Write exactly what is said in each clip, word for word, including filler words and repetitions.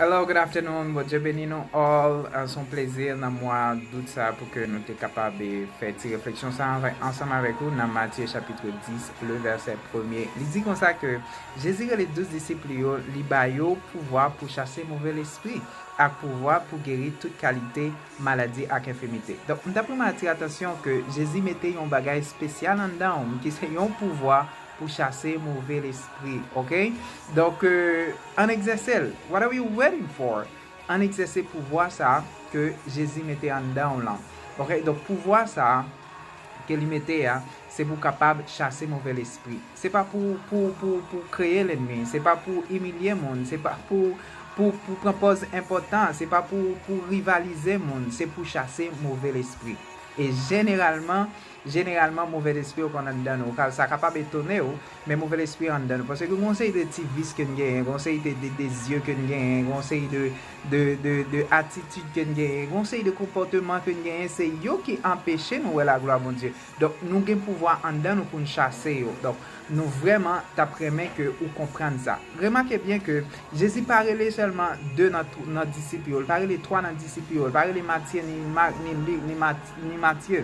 Hello, good afternoon. Bondye beni nou all. Ah, se yon plezi nan mwa dout sa pou ke nou te kapab, eh, fè ti refleksyon sa ansanm avèk ou nan Matye chapit dis, le vèsè premye. Li di konsa ke Jezi rele douz disip li yo, li ba yo pouvwa pou chase move lespri ak pouvwa pou geri tout kalite maladi ak enfimite. Donk, m t ap renmen atire atansyon ke Jezi mete yon bagay espesyal anndan w, ki se yon pouvwa pou chase move lespri, oke? Donk, euh, ann egzèse l. What are you waiting for? Ann egzèse pouvwa sa a ke Jezi mete anndan w lan. Oke? Donk, pouvwa sa a ke li mete a, se pou kapab chase move lespri. Se pa pou, pou, pou, pou kreye lènmi, se pa pou imilye moun, se pa pou, pou, pou pran pòz enpòtan, se pa pou, pou rivalize moun, se pou chase move lespri. E jeneralman, jeneralman, move lespri yo konn anndan nou. Ka-, sa kapab etone w, men move lespri anndan nou. Paske gen yon seri de ti vis ke n genyen, gen yon seri de, de dezi ke n genyen, gen yon seri de, de, de, de atitid ke n genyen, gen yon seri de konpòteman ke n genyen, se yo ki anpeche nou wè laglwa Bondye. Donk, nou gen pouvwa anndan nou pou n chase yo. Donk, nou vrèman t ap renmen ke ou konprann sa. Remake byen ke Jezi pa rele sèlman de nan, nan disip yo, li pa rele twa nan disip yo, li pa rele Matye, ni Mak, ni Lik, ni Mat-, ni Matye.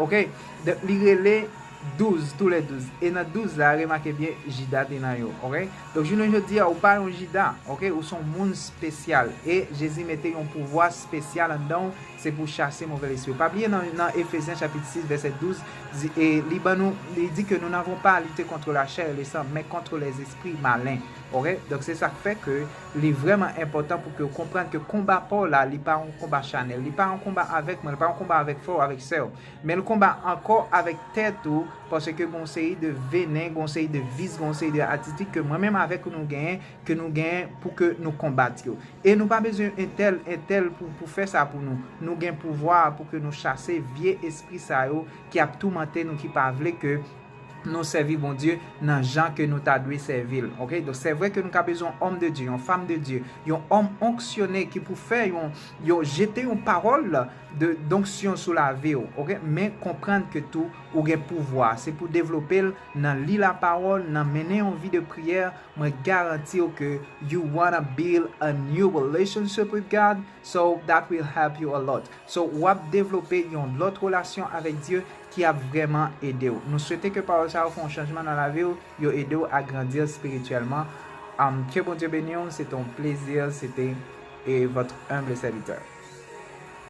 Oke? Donk, li rele douz, tou lè douz. E nan douz la, remake byen, Jida te nan yo. Oke? Donk, jounen jodi a, ou pa yon Jida. Oke? Ou se yon moun espesyal. E Jezi mete yon pouvwa espesyal anndan w, se pou chase move lespri. Pa bliye nan, nan Efezyen chapit sis, vèsè douz, di, e li ban nou, li di ke nous n'avons pas à lutter contre la chair et le sang, mais contre les esprits malins. Oke? Donk, se sa k fè ke li vrèman enpòtan pou ke w konprann ke konba pa w la, li pa yon konba chanèl, li pa yon konba avèk mwen, li pa yon konba avèk frè w, avèk sè w, men l konba ankò avèk tèt ou, paske gen yon seri de venen, gen yon seri de vis, gen yon seri de atitid ke mwen menm avèk ou nou genyen, ke nou genyen pou ke nou konbat yo. E nou pa bezwen entèl, entèl pou, pou fè sa pou nou. Nou gen pouvwa pou ke nou chase vye espri sa yo ki ap toumante nou, ki pa vle ke nou sèvi Bondye nan jan ke nou ta dwe sèvi l. Oke? Donk, se vre ke nou ka bezwen yon òm de Dye, yon fanm de Dye, yon òm onksyone ki pou fè yon, yon, jete yon pawòl de, donksyon sou lavi w. Oke? Men konprann ke tou, ou gen pouvwa. Se pou devlope l nan li lapawòl, nan mennen yon vi de priyè. Mwen garanti w ke you wanna build a new relationship with God, so that will help you a lot. So, w ap devlope yon lòt relasyon avèk Dye ki ap vrèman ede w. Nou swete ke pawòl sa yo fè yon chanjman nan lavi w, yo ede w a grandi espirityèlman. Um, ke Bondye beni w, se te yon plezi, se te, e, votre humble serviteur.